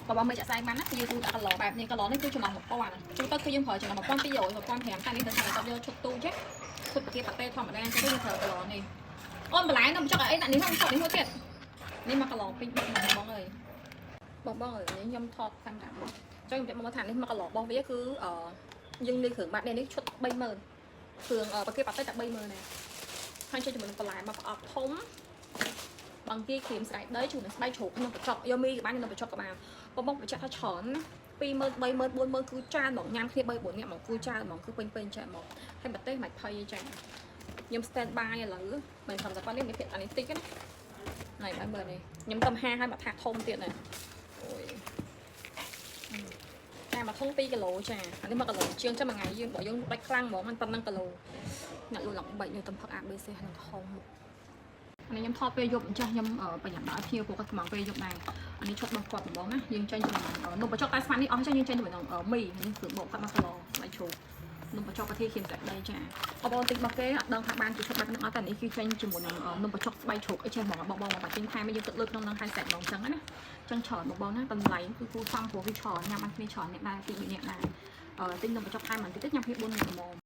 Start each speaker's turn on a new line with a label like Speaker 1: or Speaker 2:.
Speaker 1: បើបងមើលចាក់ស្ដែងបានណាគឺយើងគូដាក់កឡបែបនេះកឡនេះគឺចំណង1000ទូទៅគឺយើងប្រើចំណង1200 1500តែនេះដោយសារតែគាត់យកឈុតទូចេះឈុតពគាប៉ាតេធម្មតាអញ្ចឹងយើងប្រើកឡនេះអូនបន្លែនំចុកអីដាក់នេះហ្នឹងចុកនេះមួយទៀតនេះមកកឡពេញបុកហ្មងបងអើយបងបងអើយនេះខ្ញុំថតកាមេរ៉ាមកចង់ខ្ញុំប្រាប់មកថានេះមកកឡរបស់វាគឺអឺយើងលេខគ្រឿងបាត់នេះឈុត30000គ្រឿងពគាប៉ាតេតែ30000ណាហើយចេះជាមួយនឹងបន្លែមកប្រអប់ធំបង្គាក្រៀមស្បែកដីជាមួយនឹងស្បែកជ្រូកក្នុងកញ្ចក់យកមីក៏បានក្នុងកញ្ចក់ក៏បានបងបងបញ្ជាក់ថាច្រើនណា20000 30000 40000គឺច្រើនហ្មងញ៉ាំគ្នា3 4នាក់ហ្មងគឺច្រើនហ្មងគឺពេញពេញចាហ្មងហើយម្ទេសមិនភ័យចាខ្ញុំ stand by ឥឡូវមិនត្រឹមតែប៉ុណ្្នេះមានភាគអានេះតិចណាណៃបាយមើលនេះខ្ញុំតំហាឲ្យមកថាធំទៀតណាអូយចាមួយធុង2គីឡូចាអានេះ1គីឡូជាងចាំមួយថ្ងៃយើងបើយើងដាច់ខ្លាំងហ្មងมันប៉ុណ្ណឹងគីឡូអ្នកលក់ឡើងបែកខ្ញុំតំផឹក ABC ហ្នឹងធំអានេះខ្ញុំថតពេលយប់អញ្ចឹងខ្ញុំប្រញាប់ដាក់ឲ្យភ្ញៀវពួកគាត់ស្មងពេលយប់ដែរអានេះឈុតរបស់គាត់ហ្មងណាយើងចេញជាមួយនឹងនំបញ្ចុកតែស្មាននេះអស់ចឹងយើងចេញជាមួយនឹងមីនេះគឺបកគាត់មកគីឡូស្បែកជ្រូកនំបញ្ចុកកាធីខៀមសាច់ដីចាបងប្អូនតិចរបស់គេអត់ដឹងថាបានជាឈុតបែបហ្នឹងអត់តែនេះគឺចេញជាមួយនឹងនំបញ្ចុកស្បែកជ្រូកអីចេះហ្មងបងបងមកបាច់ចេញថែមយើងទឹកលើក្នុងហ្នឹងហើយសាច់ហ្មងចឹងណាចឹងច្រើនបងបងណាតម្លៃគឺគូសំព្រោះវាច្រើនញ៉ាំបានគ្នាច្រើនអ្នកដែរទី2អ្នកដែរទិញនំបញ្ចុកថែមបន្តិចញ៉ាំគ្នា4នាក់ហ្មង។